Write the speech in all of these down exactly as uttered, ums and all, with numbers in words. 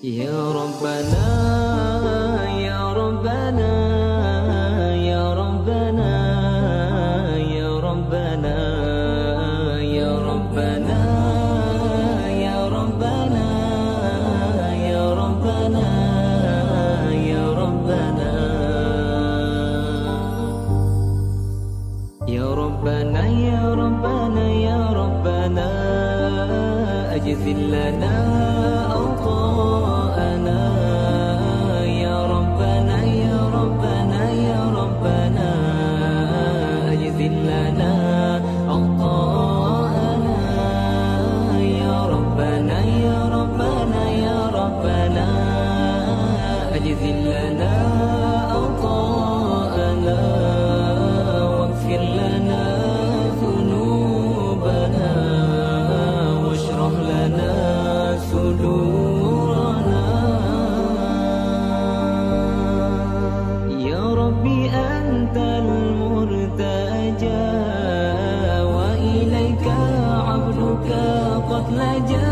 Ya Rabbana, ya Rabbana, ya Rabbana, ya Rabbana, ya Rabbana, ya Rabbana, ya Rabbana, ya Rabbana. Ya Rabbana, ya Rabbana, ya Rabbana, ajzil lana ata'ana. Ya Rabbana, ya Rabbana, ya Rabbana, ajzil lana ata'ana. Ya Rabbana, ya Rabbana, ya Rabbana, ajzil lana ata'ana. Ighfir lana dzunubana wasyrah lana sudurana. Ya Rabbi, antal murtaja wa ilaika abduka qad laja.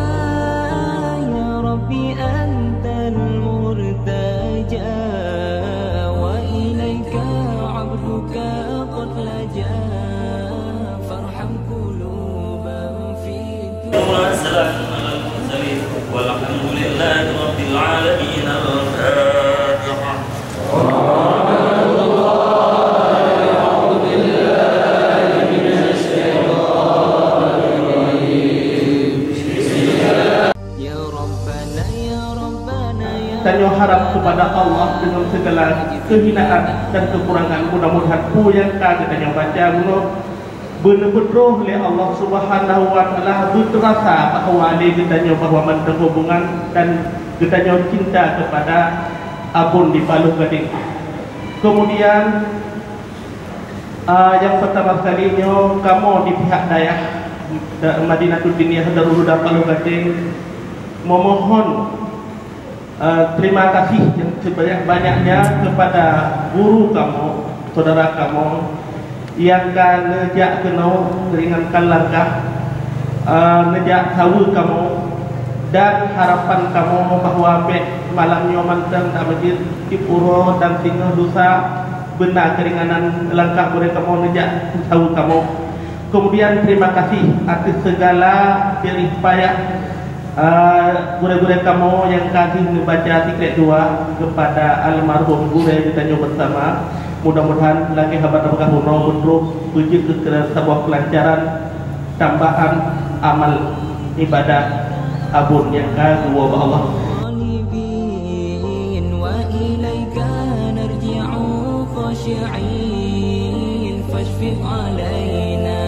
Ya Rabbi, antal murtaja wa ilaika abduka qad laja. Farham quluban fid dunya. Wassalatu ala al-mursalin. Walhamdulillahi rabbil alamin. Al-Fatihah. Ya Rabbana, ya Rabbana, ya Tanyoe harap kepada Allah dengan segala kehinaan dan kekurangan. Mudah-mudahan peue nyang ka geutanyoe baca bunoe beuneubeut roh lé Allah Subhanahu wa Taala, beuteurasa bahwa lé geutanyoe bahwa mantong hubungan dan geutanyoe cinta kepada Abon di Paloh Gadeng. Kemudian, ah, nyang pertama sekali nyoe kamoe di pihak dayah, da-, Madinatul Diniyah Darul Huda Paloh Gadeng memohon, eh, terima kasih yang sebanyak-banyaknya kepada guru kamoe, saudara kamoe, nyang ka neujak keunoe meringankan langkah, eh, neujak saweue kamoe, dan harapan kamoe bahwa bék malam nyoe mantong dak meujeuet tiep uroe dan singoh lusa beuna keuringanan langkah gurée kamoe neujak saweue kamoe. Kemudian terima kasih atas segala jerih payah, eh, gurée-gurée kamoe nyang ka jeuet neubaca sikrek dua kepada almarhum gurée geutanyoe bersama. Mudah-mudahan lagée haba tapeugah bunoe beutôi beujeuet keu saboh keulancaran tambahan amal ibadah Abon nyang ka geuwoe bak Allah. Wa ilaika narji'u khashi'in, fasyfiq alaina